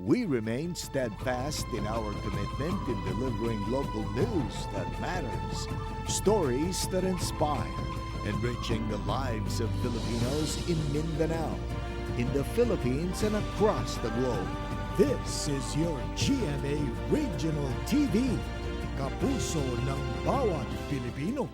We remain steadfast in our commitment in delivering local news that matters, stories that inspire, enriching the lives of Filipinos in Mindanao, in the Philippines, and across the globe. This is your GMA Regional TV, kapuso ng bawat Pilipino.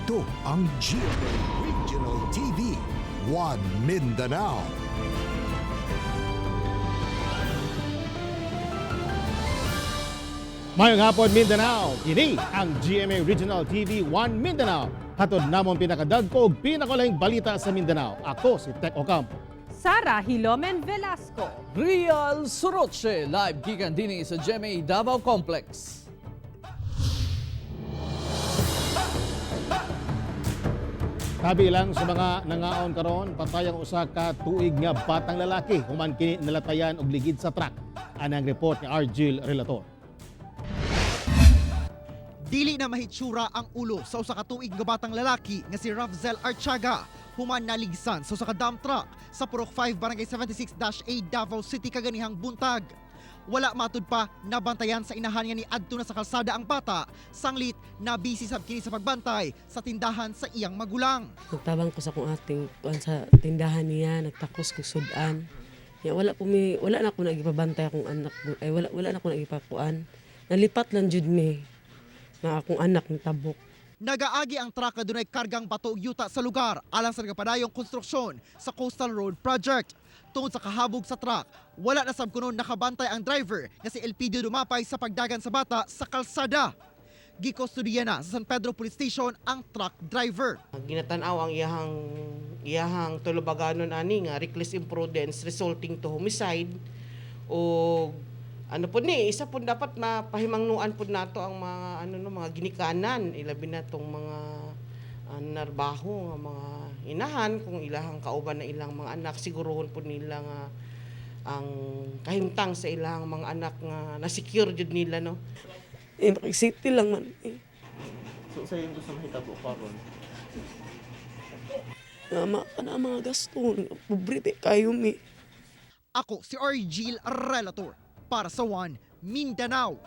Ito ang GMA Regional TV, One Mindanao. Mayong hapon, Mindanao. Kini ang GMA Regional TV 1 Mindanao. Hatod namon pinakadagko ug pinakulahing balita sa Mindanao. Ako si Tek Ocampo. Sara Hilomen Velasco. Real Suroche, live gikan dinhi sa GMA Davao Complex. Tabi lang sa mga nangaon karon, patay ang usa ka tuig nga batang lalaki human kini nalatayan og ligid sa truck. Anang report ni Argil Relator. Dili na mahitsura ang ulo sa usa ka tuig nga batang lalaki nga si Rafzel Archaga human naligsan sa usa ka dump truck sa Purok 5 Barangay 76-A Davao City kaganihang buntag. Wala matud pa nabantayan sa inahan nga ni adto na sa kalsada ang bata sanglit na busy sab kini sa pagbantay sa tindahan sa iyang magulang. Nagtabang ko sa akong ating kuan sa tindahan niya, nagtakos ko sudan. Ya wala po mi wala na ko nagipabantay akong anak ay wala wala na ko nagipakuan. Nalipat lang jud mi na akong anak nitabok. Nagaagi ang truck na dunay kargang bato ug yuta sa lugar alang sa nagapadayong konstruksyon sa Coastal Road Project. Tungod sa kahabog sa truck, wala na sab kuno nakabantay ang driver nga si Elpidio Dumapay sa pagdagan sa bata sa kalsada. Gikustudiya na sa San Pedro Police Station ang truck driver. Ginatanaw ang iyahang iyahang tulubaganon ani nga reckless imprudence resulting to homicide o ano po ni isa po dapat mapahimangnuan po nato ang mga ano no mga ginikanan, ilabi na tong mga narbaho nga mga inahan. Kung ilahang kauban na ilang mga anak, siguruhon po nila nga ang kahimtang sa ilang mga anak nga na-secure jud nila, no. Eh, makisiti lang man. Eh. So, sa yung gusto mahitabo karon? Nga ma kana mga gasto, pobre be kayo mi. Ako si Argil Relator para sa One Mindanao.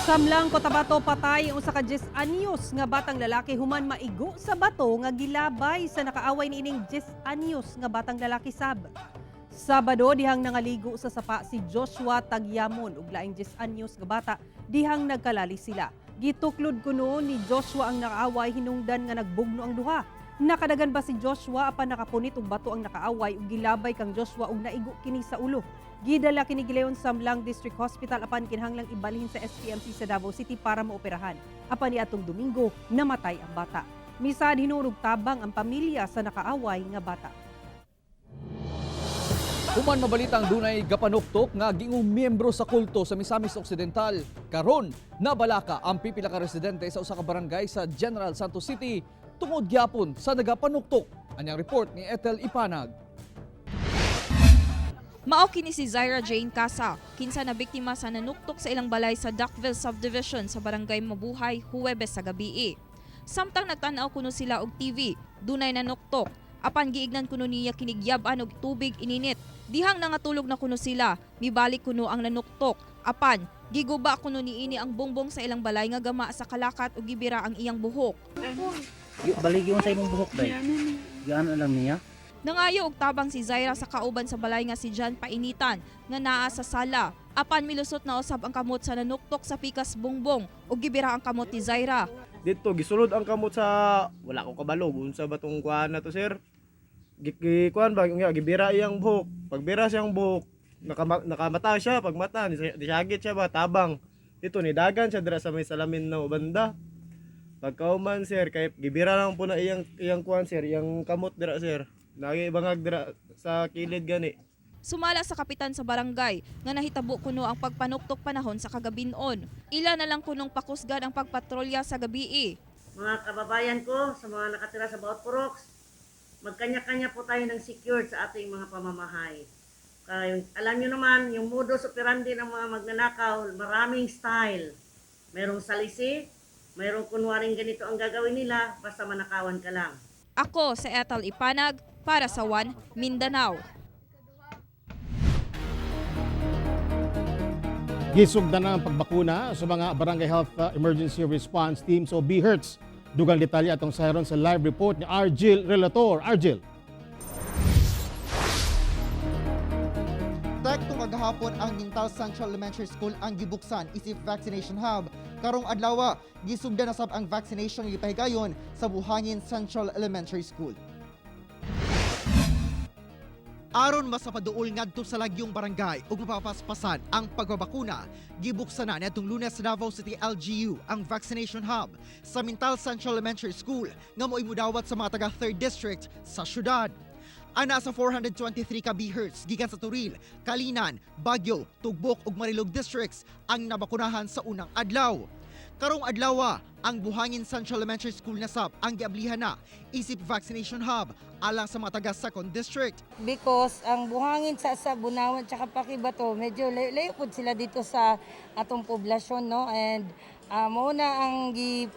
Samlang Cotabato, patay ang usa ka 10 anyos nga batang lalaki human maigo sa bato nga gilabay sa nakaaway niining 10 anyos nga batang lalaki sab. Sabado dihang nangaligo sa sapa si Joshua Tagyamon ug laing 10 anyos nga bata dihang nagkalali sila. Gituklod kuno ni Joshua ang nakaaway hinungdan nga nagbugno ang duha. Nakadagan ba si Joshua apan nakapunit og bato ang nakaaway ug gilabay kang Joshua ug naigo kini sa ulo. Gidala kini gilayon sa Samlang District Hospital apan kinahanglang ibalhin sa SPMC sa Davao City para maoperahan. Apan niadtong Domingo, namatay ang bata. Misan hinurog tabang ang pamilya sa nakaaway nga bata. Human mabalitang dunay gapanuktok nga giingong miyembro sa kulto sa Misamis Occidental. Karon, nabalaka ang pipila ka residente sa usa ka barangay sa General Santos City tungod gyapon sa nagapanuktok. Anyang report ni Ethel Ipanag. Mao kini si Zaira Jane Casa, kinsa na biktima sa nanuktok sa ilang balay sa Duckville Subdivision sa Barangay Mabuhay, Huwebes sa gabii. Samtang nagtan-aw kuno sila og TV, dunay nanuktok. Apan giignan kuno niya kinigyab-an og tubig ininit. Dihang nangatulog na kuno sila, mibalik kuno ang nanuktok. Apan, giguba kuno niini ang bongbong sa ilang balay nga gama sa kalakat ug gibira ang iyang buhok. Baligi mo sa imong buhok day. Gaano lang niya? Nangayo og tabang si Zaira sa kauban sa balay nga si John Painitan nga naa sa sala. Apan milusot na usab ang kamot sa nanuktok sa pikas bongbong ug gibira ang kamot ni Zaira. Dito gisulod ang kamot sa wala ko kabalo unsa ba tong kuan na to, sir. Gi kuan ba nga gibira iyang buhok. Pagbira siyang buhok, nakamata siya, pagmata nisagit siya ba tabang. Dito ni dagan siya dira sa may salamin na banda. Pagkauman, sir, kay gibira lang po na iyang iyang kuan, sir, iyang kamot dira, sir. Lagi bangag dira sa kilid gani. Sumala sa kapitan sa barangay nga nahitabo kuno ang pagpanuktok panahon sa kagabinon. Ila na lang kunong pakusgan ang pagpatrolya sa gabii. Mga kababayan ko, sa mga nakatira sa bawat purok, magkanya-kanya po tayo ng secured sa ating mga pamamahay. Kaya, alam nyo naman, yung modus operandi ng mga magnanakaw, maraming style. Merong salisi, merong kunwaring ganito ang gagawin nila, basta manakawan ka lang. Ako sa Ethel Ipanag para sa One Mindanao. Gisugdan na ang pagbakuna sa mga Barangay Health Emergency Response Teams o BHERTS. Dugang detalye atong sayron sa live report ni Argil Relator. Argil. Tektong kagahapon ang Mintal Central Elementary School ang gibuksan isip vaccination hub. Karong adlaw, gisugdan na sab ang vaccination nga gipahigayon sa Buhangin Central Elementary School. Aron masapaduol ngadto sa lagyong barangay ug mapapaspasan ang pagbabakuna, gibuksan na niadtong Lunes sa Davao City LGU ang vaccination hub sa Mintal Central Elementary School nga mo'y mudawat sa mga taga 3rd District sa syudad. Ana sa 423 ka BHERTS gikan sa Toril, Calinan, Baguio, Tugbok ug Marilog districts ang nabakunahan sa unang adlaw. Karong adlaw, ang Buhangin Central Elementary School na sab ang giablihan na isip vaccination hub alang sa mga taga 2nd District. Because ang buhangin sa Bunawan tsaka Paquibato, medyo layo pod sila dito sa atong poblasyon, no? And mao na ang gi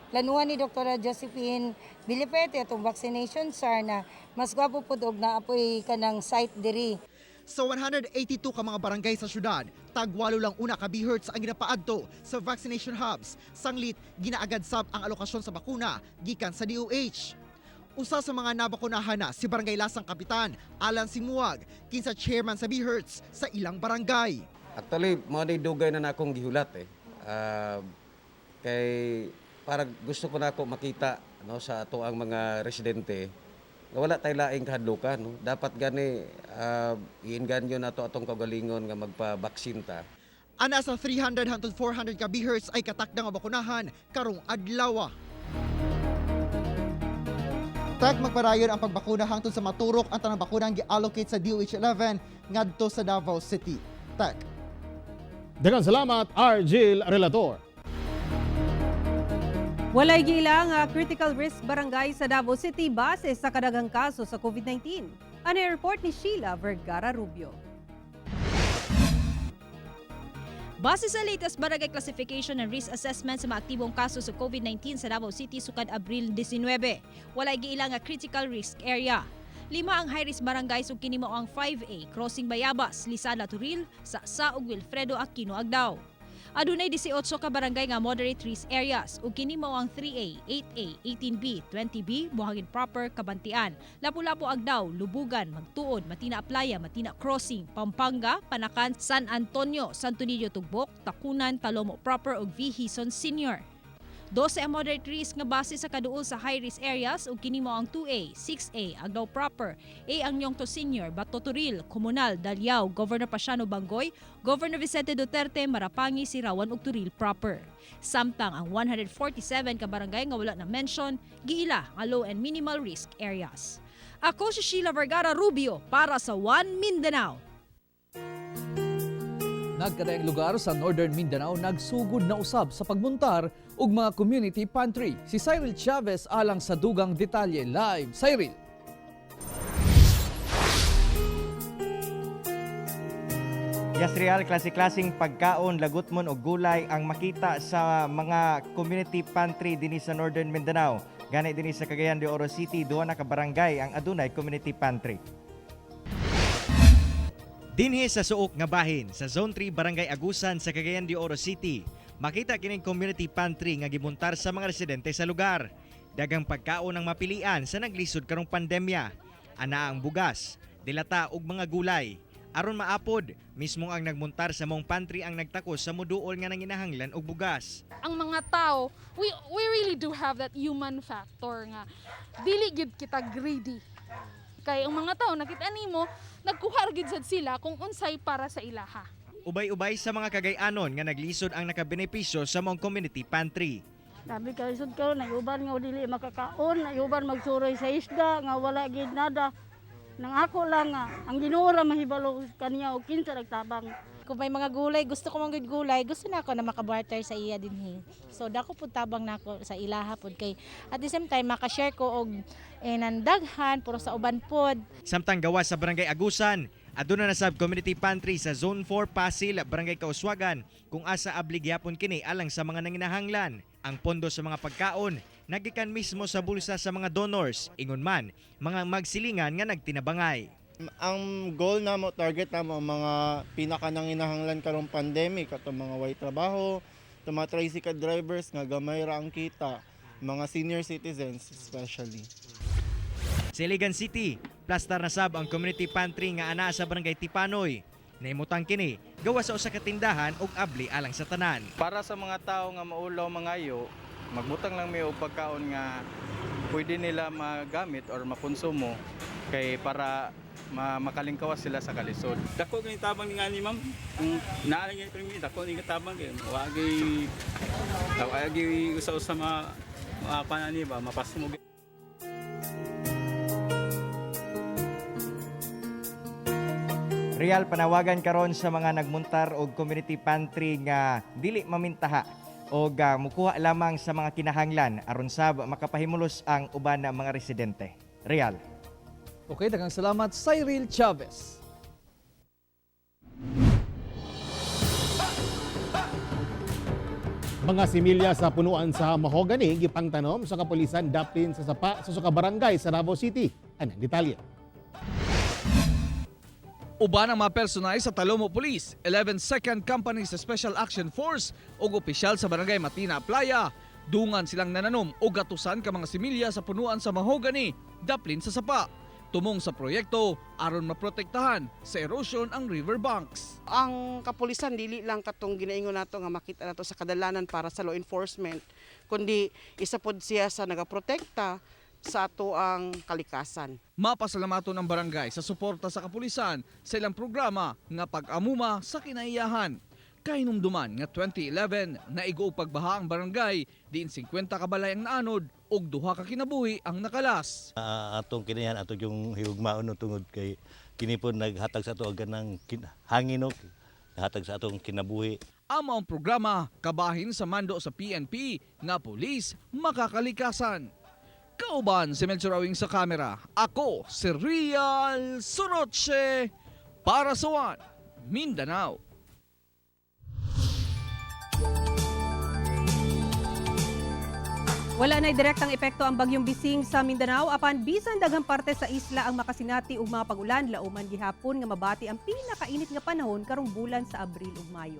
planuhan ni Dr. Josephine Bilipete atong vaccination sir na mas gwapo pod og naapoy kanang site diri. Sa 182 ka mga barangay sa syudad, tagwalo lang una ka BHERTS ang ginapaadto sa vaccination hubs. Sanglit, ginaagad sab ang alokasyon sa bakuna gikan sa DOH. Usa sa mga nabakunahan na si Barangay Lasang Kapitan, Alan Simuag, kinsa chairman sa BHERTS sa ilang barangay. Actually, mao ni dugay na akong gihulat eh. Kay para gusto ko na ako makita, no, sa ato ang mga residente nga wala tay laing kahadlukan, no. Dapat gani iinganyo nato atong kaugalingon nga magpa-vaccine ta. Ana sa 300 hangtod 400 ka BHERTS ay katakda nga bakunahan karong adlaw. Tek magpadayon ang pagbakuna hangtod sa maturok ang tanang bakuna ang gi-allocate sa DOH 11 ngadto sa Davao City. Tek. Daghang salamat, Argil Relator. Walay giila nga critical risk barangay sa Davao City base sa kadaghang kaso sa COVID-19. Ano yung report ni Sheila Vergara Rubio? Base sa latest barangay classification and risk assessment sa mga aktibong kaso sa COVID-19 sa Davao City sukad Abril 19, walay giila nga critical risk area. Lima ang high-risk barangays ug kini mao ang 5A, Crossing Bayabas, Lisada Toril, Sa ug Wilfredo Aquino Agdao. Adunay 18 ka barangay nga moderate risk areas ug kini mao ang 3A, 8A, 18B, 20B, Buhangin Proper, Kabantian, Lapu-Lapu Agdao, Lubugan, Magtuod, Matina Playa, Matina Crossing, Pampanga, Panacan, San Antonio, Santo Niño Tugbok, Tacunan, Talomo Proper ug V. Hison Senior. 12 ang moderate risk nga base sa kaduol sa high risk areas ug kini mao ang 2A, 6A, Agdao Proper, A ang Nyongto Senior, Bato Toril, Komunal, Daliao, Governor Paciano Bangoy, Governor Vicente Duterte, Marapangi, Sirawan ug Toril Proper. Samtang ang 147 ka barangay nga wala na mention, giila nga low and minimal risk areas. Ako si Sheila Vergara Rubio para sa One Mindanao. Nagkadaiyang lugar sa Northern Mindanao nagsugod na usab sa pagmuntar og mga community pantry. Si Cyril Chavez alang sa dugang detalye live. Cyril. Yes, Real, klase-klaseng pagkaon, lagutmon o gulay ang makita sa mga community pantry dinhi sa Northern Mindanao. Gani dinhi sa Cagayan de Oro City, duha na ka barangay ang adunay community pantry. Dinhi sa suok nga bahin sa Zone 3 Barangay Agusan sa Cagayan de Oro City, makita kining community pantry nga gimuntar sa mga residente sa lugar. Dagang pagkaon ang mapilian sa naglisod karong pandemya. Ana ang bugas, dilata ug mga gulay. Aron maapod, mismo ang nagmuntar sa maong pantry ang nagtakos sa muduol nga nanginahanglan og bugas. Ang mga tao, we really do have that human factor nga dili gid kita greedy. Kay ang mga tao nakita nimo, nagkuha ra gid sad sila kung unsay para sa ilaha. Ubay-ubay sa mga Kagayanon nga naglisod ang nakabenepisyo sa maong community pantry. Sabi kay sud ko, nayuban nga dili makakaon, nayuban magsuroy sa isda nga wala gid nada. Nang ako lang nga ang Ginoo ra mahibalo kaniya og kinsa nagtabang. Kung may mga gulay, gusto ko man gud gulay, gusto na ako na makabarter sa iya dinhi. So dako pud tabang nako sa ilaha pud kay at the same time makashare ko og nandaghan puro sa uban pod. Samtang gawa sa Barangay Agusan, aduna na sab community pantry sa Zone 4 Pasil, Barangay Kauswagan, kung asa abli gyapon kini alang sa mga nanginahanglan. Ang pondo sa mga pagkaon nagikan mismo sa bulsa sa mga donors, ingon man mga magsilingan nga nagtinabangay. Ang goal namo, target namo ang mga pinaka nanginahanglan karong pandemic, atong mga way trabaho, atong mga tricycle drivers nga gamay ra ang kita, mga senior citizens especially. Sa Iligan City, plastar na sab ang community pantry nga ana sa Barangay Tipanoy. Naimutang kini gawa sa usa ka tindahan ug abli alang sa tanan. Para sa mga tao nga maulaw mangayo, magbutang lang mi og pagkaon nga pwede nila magamit or makonsumo kay para makalingkawas sila sa kalisod. Dako kini tabang ni ngani, ma'am. Kung naa lang gyud dako ni tabang kay wa gyud usa-usa ma panani ba mapasmo. Real, panawagan karon sa mga nagmuntar og community pantry nga dili mamintaha og mukuha lamang sa mga kinahanglan aron sab makapahimulos ang uban na mga residente. Real. Okay, daghang salamat Cyril Chavez. Mga similya sa punuan sa mahogany gipangtanom sa kapulisan daplin sa sapa sa Suka Barangay sa Davao City. Anang detalye. Uban ang mga personay sa Talomo Police, 11 Second Company sa Special Action Force ug opisyal sa Barangay Matina Playa. Dungan silang nananom og gatusan ka mga similya sa punuan sa mahogany, daplin sa sapa. Tumong sa proyekto aron maprotektahan sa erosion ang riverbanks. Ang kapulisan dili lang katong ginaingon nato nga makita nato sa kadalanan para sa law enforcement, kundi isa pod siya sa nagaprotekta sa ato ang kalikasan. Mapasalamaton ang barangay sa suporta sa kapulisan sa ilang programa nga pag-amuma sa kinaiyahan. Kahinumduman nga 2011 naigo og pagbaha ang barangay, diin 50 ka balay ang naanod ug duha ka kinabuhi ang nakalas. Atong kinihan ato yung higugmaon no, tungod kay kini po naghatag sa ato og ganang hangin no, naghatag sa atong kinabuhi. Ang maong programa kabahin sa mando sa PNP nga pulis makakalikasan. Kauban si Melchor Awing sa kamera. Ako si Rial Soroche para sa One Mindanao. Wala na'y direktang epekto ang bagyong Bising sa Mindanao apan bisan daghang parte sa isla ang makasinati og mga pag-ulan, lauman gihapon nga mabati ang pinakainit nga panahon karong bulan sa Abril ug Mayo.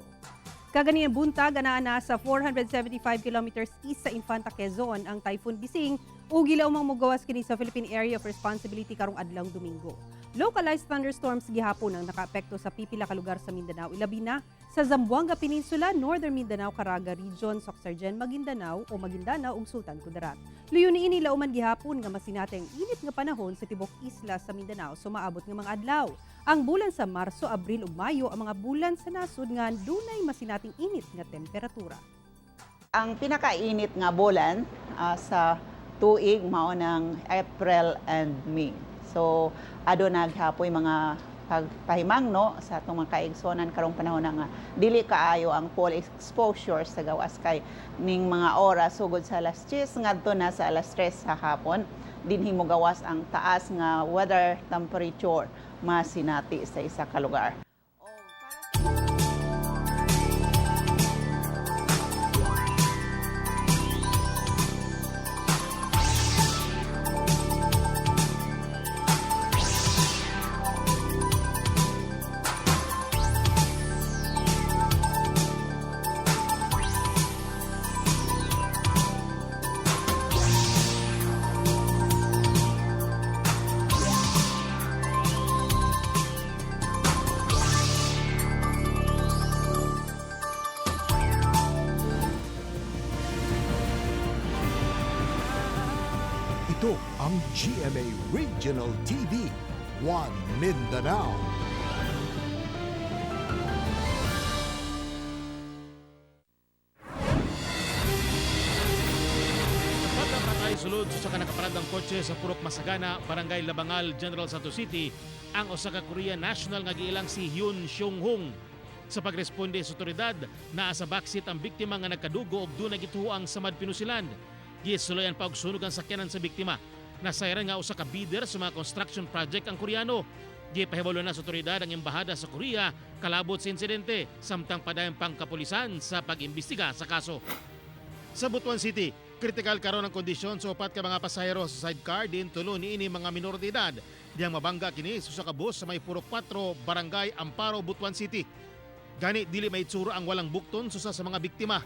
Kaganiyang buntag anaa na sa 475 kilometers east sa Infanta, Quezon ang Typhoon Bising ug gilaumang mogawas kini sa Philippine Area of Responsibility karong adlaw Domingo. Localized thunderstorms gihapon ang nakaapekto sa pipila ka lugar sa Mindanao, ilabi na sa Zamboanga Peninsula, Northern Mindanao, Caraga Region, Soccsksargen, Maguindanao o Maguindanao ug Sultan Kudarat. Luyo niini lauman gihapon nga masinati ang init nga panahon sa tibok isla sa Mindanao sumaabot nga mga adlaw. Ang bulan sa Marso, Abril ug Mayo ang mga bulan sa nasud nga dunay masinating init nga temperatura. Ang pinakainit nga bulan sa tuig mao ng April and May. So aduna ghapoy mga pagpahimangno sa atong mga kaigsonan karong panahon na nga dili kaayo ang full exposure sa gawas kay ning mga oras sugod sa alas 10 ngadto na sa alas 3 sa hapon dinhi mo gawas ang taas nga weather temperature masinati sa isa ka lugar. Ito ang GMA Regional TV, One Mindanao. Pagkapatay sulod sa usa ka nakaparadang kotse sa Purok Masagana, Barangay Labangal, General Santos City, ang usa ka Korean national nga giilang si Hyun Seung Hong. Sa pagresponde sa otoridad, naa sa backseat ang biktima nga nagkadugo og dunay gituoang samad pinusilan. Gisulayan pa og sunog ang sakyanan sa biktima. Nasayran nga usa ka bidder sa mga construction project ang Koreano. Gipahibalo na sa otoridad ang embahada sa Korea kalabot sa insidente samtang padayon pang kapulisan sa pag-imbestiga sa kaso. Sa Butuan City, kritikal karon ang kondisyon sa upat ka mga pasahero sa sidecar din tulo niini mga minor de edad. Diyang mabangga kini sa usa ka bus sa may Purok 4, Barangay Amparo, Butuan City. Gani dili maitsura ang walang bukton sa usa sa mga biktima.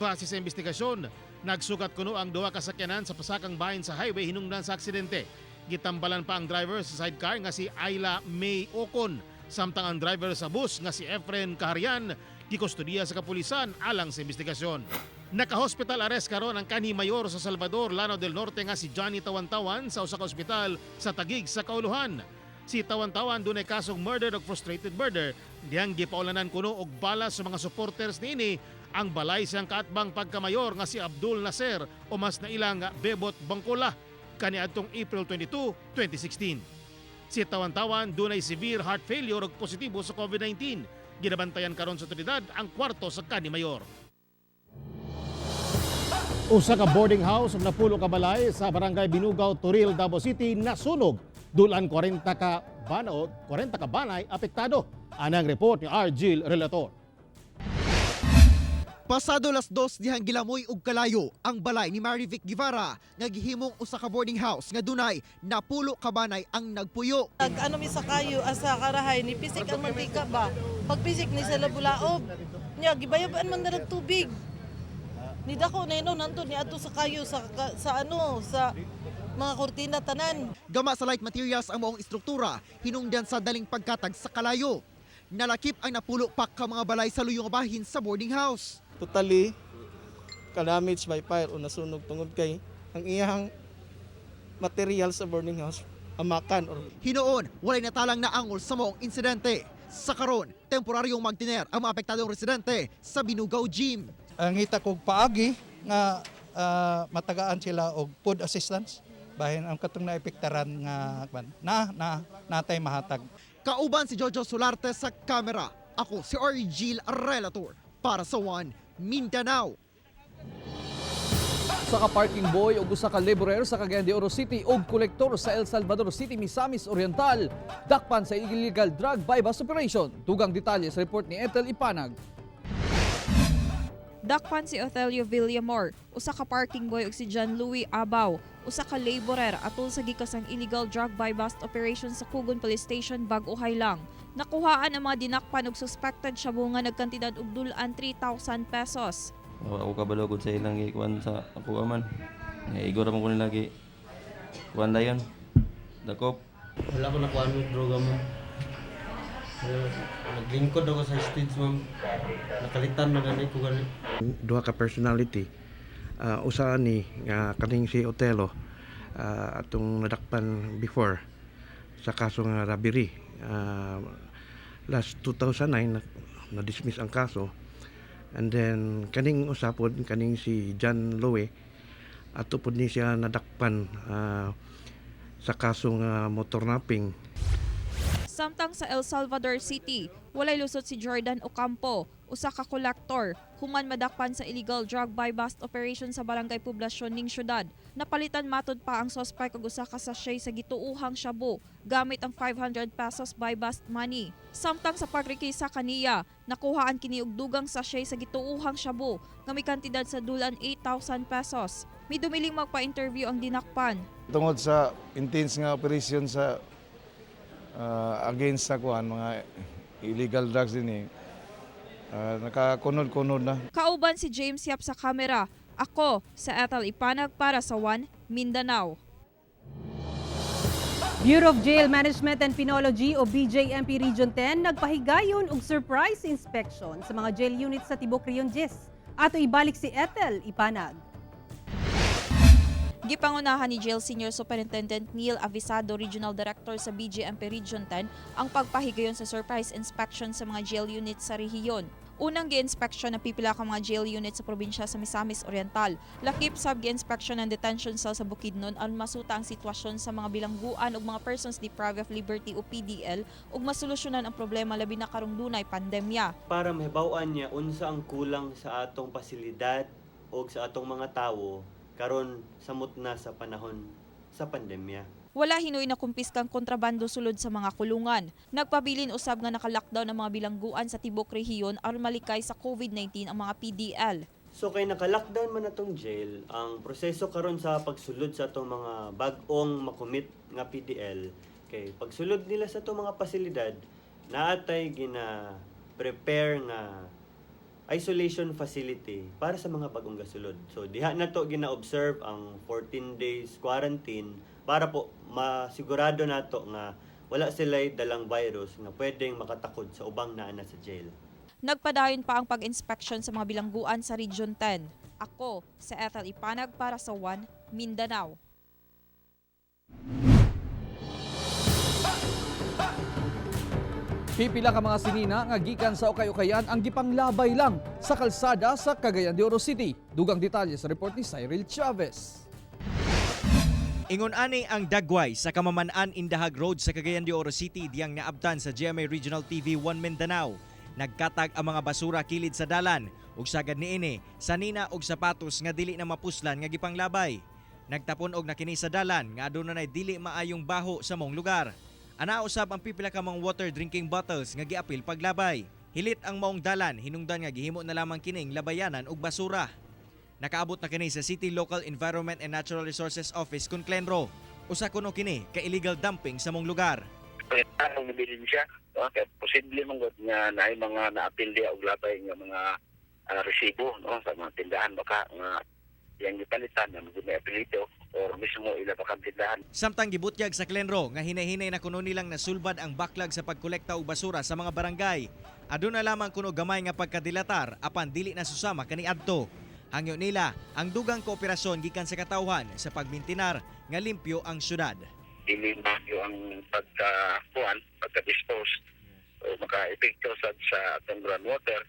Base sa investigasyon, nagsugat kuno ang duha ka sakyanan sa pasakang bahin sa highway hinungdan sa aksidente. Gitambalan pa ang driver sa sidecar nga si Ayla May Ocon, samtang ang driver sa bus nga si Efren Kaharian gikustudiya sa kapulisan alang sa investigasyon. Naka-hospital arrest karon ang kanhi mayor sa Salvador, Lanao del Norte nga si Johnny Tawantawan sa usa ka ospital sa Taguig sa Kauluhan. Si Tawantawan dunay kasong murder ug frustrated murder diyang gipaulanan kuno og bala sa mga supporters niini ang balay siyang kaatbang pagkamayor nga si Abdul Nasser o mas nailang Bebot Bangkola kaniadtong April 22, 2016. Si Tawantawan dunay severe heart failure ug positibo sa COVID-19. Ginabantayan karon sa otoridad ang kwarto sa kanhi mayor. Usa ka boarding house ug napulo ka balay sa Barangay Binugaw, Toril, Davao City nasunog. Dulan 40 ka bana o 40 ka banay apektado. Anang report ni Argil Relator. Pasado las 2 dihang gilamoy og kalayo ang balay ni Marivic Guevara nga gihimong usa ka boarding house nga dunay napulo ka banay ang nagpuyo. Nag ano mi sa kayo asa karahay ni pisik ang mantika ba. Pag pisik ni sa labulaob. Nya gibayaban man na tubig. Ni dako na ino nanto ni adto sa kayo sa ano sa mga kurtina tanan. Gama sa light materials ang maong istruktura hinungdan sa daling pagkatag sa kalayo. Nalakip ang napulo pa ka mga balay sa luyong bahin sa boarding house. Totally ka-damage by fire o nasunog tungod kay ang iyang material sa burning house amakan or Hinuon, walay natalang naangol sa maong insidente. Sa karon, temporaryong magtiner ang mga apektadong residente sa Binugaw Gym. Ang ngita kog paagi nga matagaan sila og food assistance bahin ang katong naepektaran nga kwan, na na natay mahatag. Kauban si Jojo Solarte sa kamera. Ako si Argil Relator para sa One Mindanao. Usa ka parking boy ug usa ka laborer sa Cagayan de Oro City ug kolektor sa El Salvador City, Misamis Oriental dakpan sa illegal drug buy-bust operation. Dugang detalye sa report ni Ethel Ipanag. Dakpan si Othelio Villamor, usa ka parking boy ug si John Louis Abaw, usa ka laborer atol sa gikasang illegal drug buy-bust operation sa Kugon Police Station bag-ohay lang. Nakuhaan ang mga dinakpan og suspected shabu nga nagkantidad og dul-an 3,000 pesos. Wala ko kabalo gud sa ilang gikuan sa ako man. Nga igor man ko nila gi kuan dayon. Dakop. Wala ko nakuha ng droga mo. Naglingkod ako sa stage, ma'am. Nakalitan na gani ko gani. Duha ka personality. Usa ni nga kaning si Otelo, atong nadakpan before sa kaso nga robbery. Last 2009 na-dismiss ang kaso. And then kaning usa pod, kaning si John Lowe, ato pod ni siya nadakpan sa kaso nga motor napping. Samtang sa El Salvador City, walay lusot si Jordan Ocampo, usa ka kolektor, human madakpan sa illegal drug buy-bust operation sa Barangay Poblasyon ning syudad. Napalitan matod pa ang sospek og usa ka sachet sa gituohang shabu gamit ang 500 pesos buy-bust money. Samtang sa pagrekisa kaniya, nakuhaan kini og dugang sachet sa gituohang shabu nga may kantidad sa dulan 8,000 pesos. Midumiling magpa-interview ang dinakpan. Tungod sa intense nga operation sa against sa kuan mga illegal drugs din eh. Nakakunod-kunod na. Kauban si James Yap sa kamera. Ako sa Ethel Ipanag para sa One Mindanao. Bureau of Jail Management and Penology o BJMP Region 10 nagpahigayon og surprise inspection sa mga jail units sa Tibok Region 10. Ato ibalik si Ethel Ipanag. Gipangunahan ni Jail Senior Superintendent Neil Avisado, Regional Director sa BJMP Region 10, ang pagpahigayon sa surprise inspection sa mga jail units sa rehiyon. Unang gi-inspection ang pipila ka mga jail unit sa probinsya sa Misamis Oriental. Lakip sab gi-inspection ang detention cell sa Bukidnon aron masuta ang sitwasyon sa mga bilangguan ug mga persons deprived of liberty o PDL ug masolusyonan ang problema labi na karong dunay pandemya. Para mahibaw-an niya unsa ang kulang sa atong pasilidad o sa atong mga tawo karon samot na sa panahon sa pandemya. Wala hinuoy nakumpiskang kontrabando sulod sa mga kulungan. Nagpabilin usab nga naka-lockdown ang mga bilangguan sa tibok rehiyon aron malikay sa COVID-19 ang mga PDL. So kay naka-lockdown man atong jail, ang proseso karon sa pagsulod sa atong mga bag-ong makomit nga PDL, kay pagsulod nila sa atong mga pasilidad, naatay gina prepare nga isolation facility para sa mga bagong gasulod. So diha na to gina-observe ang 14 days quarantine para po masigurado nato nga wala sila'y dalang virus nga pwedeng makatakod sa ubang naa na sa jail. Nagpadayon pa ang pag-inspection sa mga bilangguan sa Region 10. Ako, si Ethel Ipanag para sa One Mindanao. Pipila ka mga sinina nga gikan sa ukay-ukayan ang gipanglabay lang sa kalsada sa Cagayan de Oro City. Dugang detalye sa report ni Cyril Chavez. Ingon ani ang dagway sa Kamaman-an Indahag Road sa Cagayan de Oro City diyang naabtan sa GMA Regional TV 1 Mindanao. Nagkatag ang mga basura kilid sa dalan ug sagad niini sanina og sapatos nga dili na mapuslan nga gipanglabay. Nagtapon og na kini sa dalan nga aduna nay dili maayong baho sa mong lugar. Ana usab ang pipila ka mga water drinking bottles nga giapil paglabay. Hilit ang maong dalan hinungdan nga gihimo na lamang kining labayanan og basura. Nakaabot na kini sa City Local Environment and Natural Resources Office kun Clenro. Usa kuno kini ka illegal dumping sa mong lugar. Ang ebidensya, no? Kaya posible man gud nga naay mga naapil diha og labay nga mga resibo, no, sa mga tindahan baka nga iyang gipalitan nga may apelyido or mismo ila baka tindahan. Samtang gibutyag sa Clenro nga hinay-hinay na kuno nilang nasulbad ang backlog sa pagkolekta og basura sa mga barangay. Aduna lamang kuno gamay nga pagkadilatar apan dili na susama kaniadto. Hangyo nila ang dugang kooperasyon gikan sa katawhan sa pagmintinar nga limpyo ang syudad. Dili maayo ang pagka-kuan, pagka-dispose o maka-epekto sad sa atong groundwater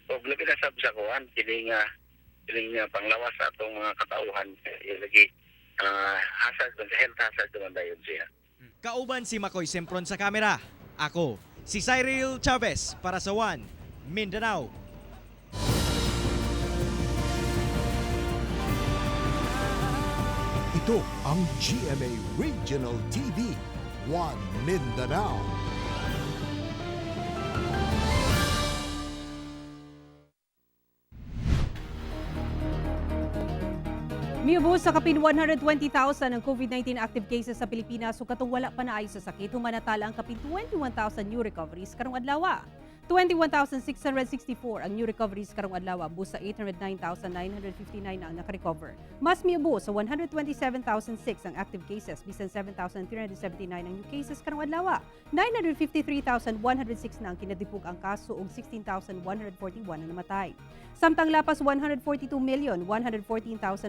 o labi na sab sa kuan kini nga panglawas sa atong mga katauhan, lagi hazard man, health hazard man dayon siya. Kauban si Makoy Sempron sa kamera. Ako, si Cyril Chavez para sa One Mindanao. Ito ang GMA Regional TV, One Mindanao. Miubos sa kapin 120,000 ang COVID-19 active cases sa Pilipinas ug katong wala pa naayo sa sakit, humanatala ang kapin 21,000 new recoveries karong adlaw. 21,664 ang new recoveries karong adlaw, busa 809,959 na ang nakarecover. Mas miubos sa 127,006 ang active cases, bisan 7,379 ang new cases karong adlaw. 953,106 na ang kinadipog ang kaso ug 16,141 ang namatay. Samtang lapas 142,114,000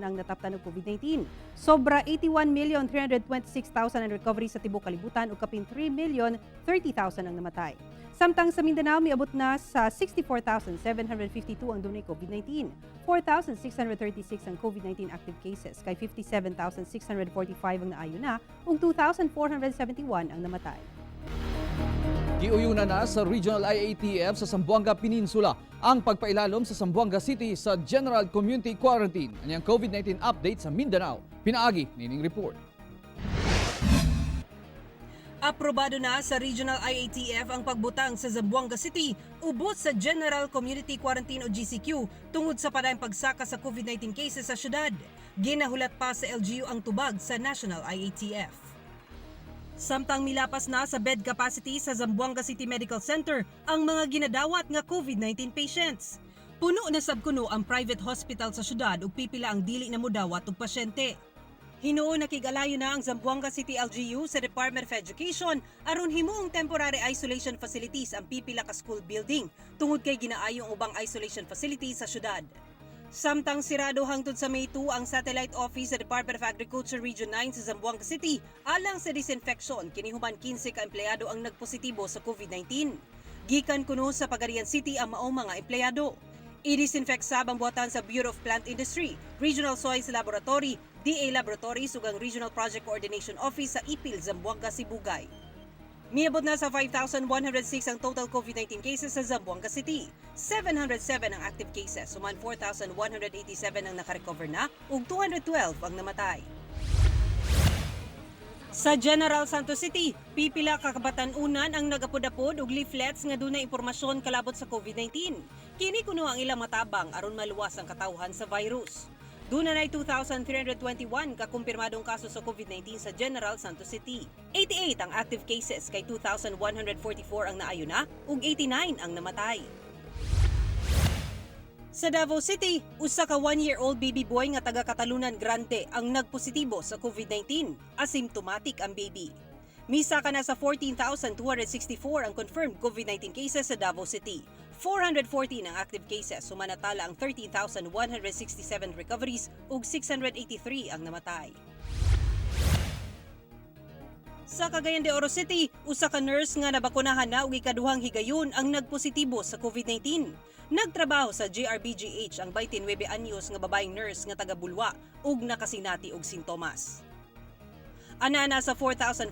ang nataptan og COVID-19. Sobra 81,326,000 ang recovery sa tibuok kalibutan ug kapin 3,030,000 ang namatay. Samtang sa Mindanao, miabot na sa 64,752 ang dunay COVID-19. 4,636 ang COVID-19 active cases, kay 57,645 ang naayo na ug 2,471 ang namatay. Giuyunan na sa Regional IATF sa Zamboanga Peninsula ang pagpailalom sa Zamboanga City sa General Community Quarantine. Anyang COVID-19 update sa Mindanao. Pinaagi nining report. Aprobado na sa Regional IATF ang pagbutang sa Zamboanga City ubos sa General Community Quarantine o GCQ tungod sa padayong pagsaka sa COVID-19 cases sa syudad. Ginahulat pa sa LGU ang tubag sa National IATF. Samtang milapas na sa bed capacity sa Zamboanga City Medical Center ang mga ginadawat nga COVID-19 patients. Puno na sab kuno ang private hospital sa syudad ug pipila ang dili na modawat og pasyente. Hinuon nakig-alayo na ang Zamboanga City LGU sa Department of Education aron himuong temporary isolation facilities ang pipila ka school building tungod kay ginaayo ang ubang isolation facilities sa syudad. Samtang sirado hangtod sa May 2 ang satellite office sa Department of Agriculture Region 9 sa Zamboanga City alang sa disinfection kini human 15 ka empleyado ang nagpositibo sa COVID-19. Gikan kuno sa Pagadian City ang maong mga empleyado. I-disinfect sab ang buhatan sa Bureau of Plant Industry, Regional Soils Laboratory, DA Laboratories ug ang Regional Project Coordination Office sa Ipil, Zamboanga, Sibugay. Miabot na sa 5,106 ang total COVID-19 cases sa Zamboanga City. 707 ang active cases, human 4,187 ang nakarecover na ug 212 ang namatay. Sa General Santos City, pipila ka kabatan-unan ang nagapod-apod og leaflets nga dunay impormasyon kalabot sa COVID-19. Kini kuno ang ilang matabang aron maluwas ang katawhan sa virus. Duna nay 2,321 ka kumpirmadong kaso sa COVID-19 sa General Santos City. 88 ang active cases kay 2,144 ang naayo na ug 89 ang namatay. Sa Davao City, usa ka 1-year-old baby boy nga taga Catalunan Grande ang nagpositibo sa COVID-19. Asymptomatic ang baby. Misaka na sa 14,264 ang confirmed COVID-19 cases sa Davao City. 414 ang active cases, sumanatala ang 13,167 recoveries ug 683 ang namatay. Sa Cagayan de Oro City, usa ka nurse nga nabakunahan na og ikaduhang higayon ang nagpositibo sa COVID-19. Nagtrabaho sa GRBGH ang 29 anyos nga babaeng nurse nga taga Bulwa ug nakasinati og sintomas. Ana na sa 4,488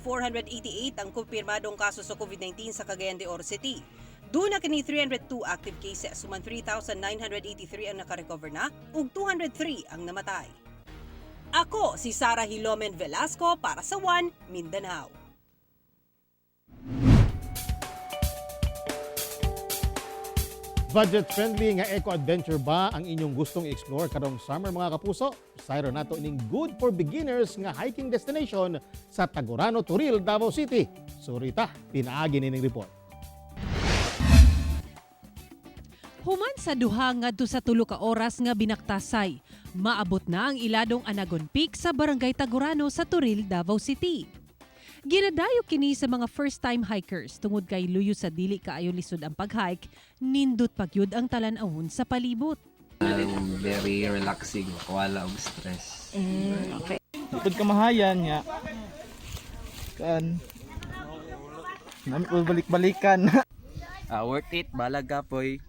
ang kumpirmadong kaso sa COVID-19 sa Cagayan de Oro City. Duna kini 302 active cases, human 3,983 ang nakarecover na ug 203 ang namatay. Ako si Sara Hilomen Velasco para sa One Mindanao. Budget-friendly nga eco-adventure ba ang inyong gustong i-explore karong summer, mga kapuso? Sayro nato ining good for beginners nga hiking destination sa Tagurano, Toril, Davao City. Surita, pinaagi nining report. Human sa 2 ngadto sa 3 ka oras nga binaktasay, maabot na ang iladong Anagon Peak sa Barangay Tagurano sa Toril, Davao City. Ginadayo kini sa mga first-time hikers tungod kay luyo sa dili kaayo lisod ang pag-hike, nindot pagyud ang talan-awon sa palibot. Very relaxing, wala og stress. Okay. Pud kamahayan nga. Kan. Nami ko balik-balikan. Worth it, balag ka poy.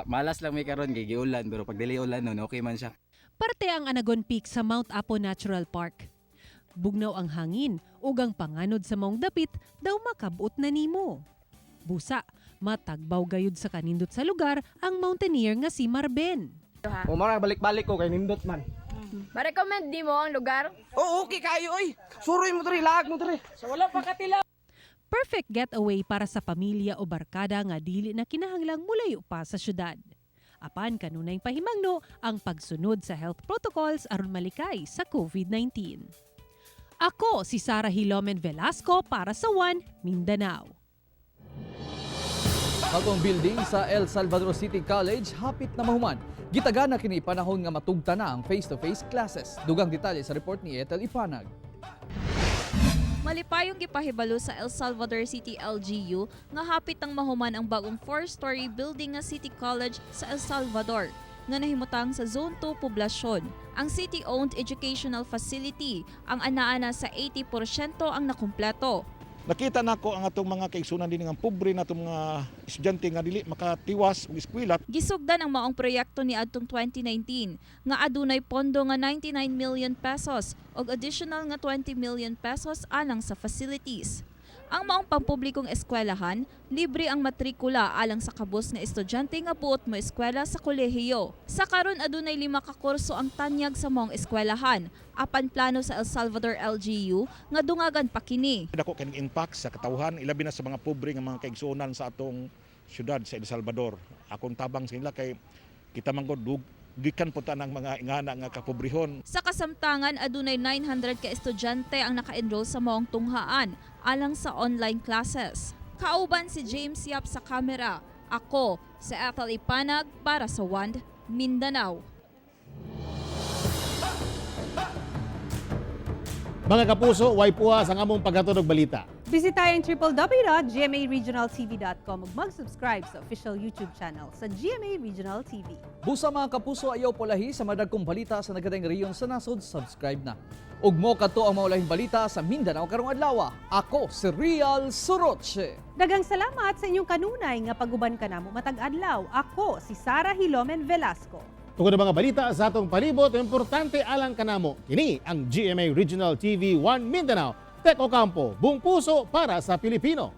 Malas lang may karon kay giulan, pero pag dili ulan nun, okay man siya. Parte ang Anagon Peak sa Mount Apo Natural Park. Bugnaw ang hangin ug ang panganod sa maong dapit daw makabot na nimo. Busa, matagbaw gayud sa kanindot sa lugar ang mountaineer nga si Marben. O mara balik-balik ko kay nindot man. Ma-recommend di mo ang lugar? Oo, okay kayo oy. Suroy mo diri, laag mo diri. So wala pa katila. Perfect getaway para sa pamilya o barkada nga dili na kinahanglang mulayo pa sa syudad. Apan kanunayng pahimangno ang pagsunod sa health protocols aron malikay sa COVID-19. Ako si Sara Hilomen Velasco para sa One Mindanao. Bagong building sa El Salvador City College hapit na mahuman. Gitaga na kini panahon nga matugta na ang face-to-face classes. Dugang detalye sa report ni Ethel Ipanag. Malipayong gipahibalo sa El Salvador City LGU nga hapit ang mahuman ang bagong 4-story building nga City College sa El Salvador nga nahimutang sa Zone 2 poblasyon. Ang city-owned educational facility ang anaa sa 80% ang nakumpleto. Nakita nako ang atong mga kaigsunan din nga pobre na atong mga estudyante nga dili makatiwas og eskwela. Gisugdan ang maong proyekto ni adtong 2019 nga adunay pondo nga 99 million pesos ug additional nga 20 million pesos alang sa facilities. Ang maong pampublikong eskwelahan, libre ang matrikula alang sa kabus nga estudyante nga buot mo eskwela sa kolehiyo. Sa karon adunay 5 ka kurso ang tanyag sa maong eskwelahan, apan plano sa El Salvador LGU nga dungagan pa kini. Dako kining impact sa katawhan, ilabi na sa mga pobre nga mga kaigsuonan sa atong syudad sa El Salvador. Akong tabang sa nila kay kita man gud gikan po ta ng mga ingana nga kapobrehon. Sa kasamtangan, adunay 900 ka estudyante ang naka-enroll sa maong tunghaan alang sa online classes. Kauban si James Yap sa kamera. Ako, si Ethel Ipanag para sa One Mindanao. Mga kapuso, way puwas ang among paghatod og balita. Bisitahin ang www.gmaregionaltv.com ug mag-subscribe sa official YouTube channel sa GMA Regional TV. Busa, mga kapuso, ayaw pulahi sa madagkong balita sa nagkadaiyang rehiyon sa nasod, subscribe na. Ug mao kato ang maulahing balita sa Mindanao karong adlaw. Ako si Real Suroche. Daghang salamat sa inyong kanunay nga pag-uban kanamo matag adlaw. Ako si Sara Hilomen Velasco. Tungod ang mga balita sa atong palibot, importante alang kanamo. Kini ang GMA Regional TV 1 Mindanao. Tek Ocampo, buong puso para sa Pilipino.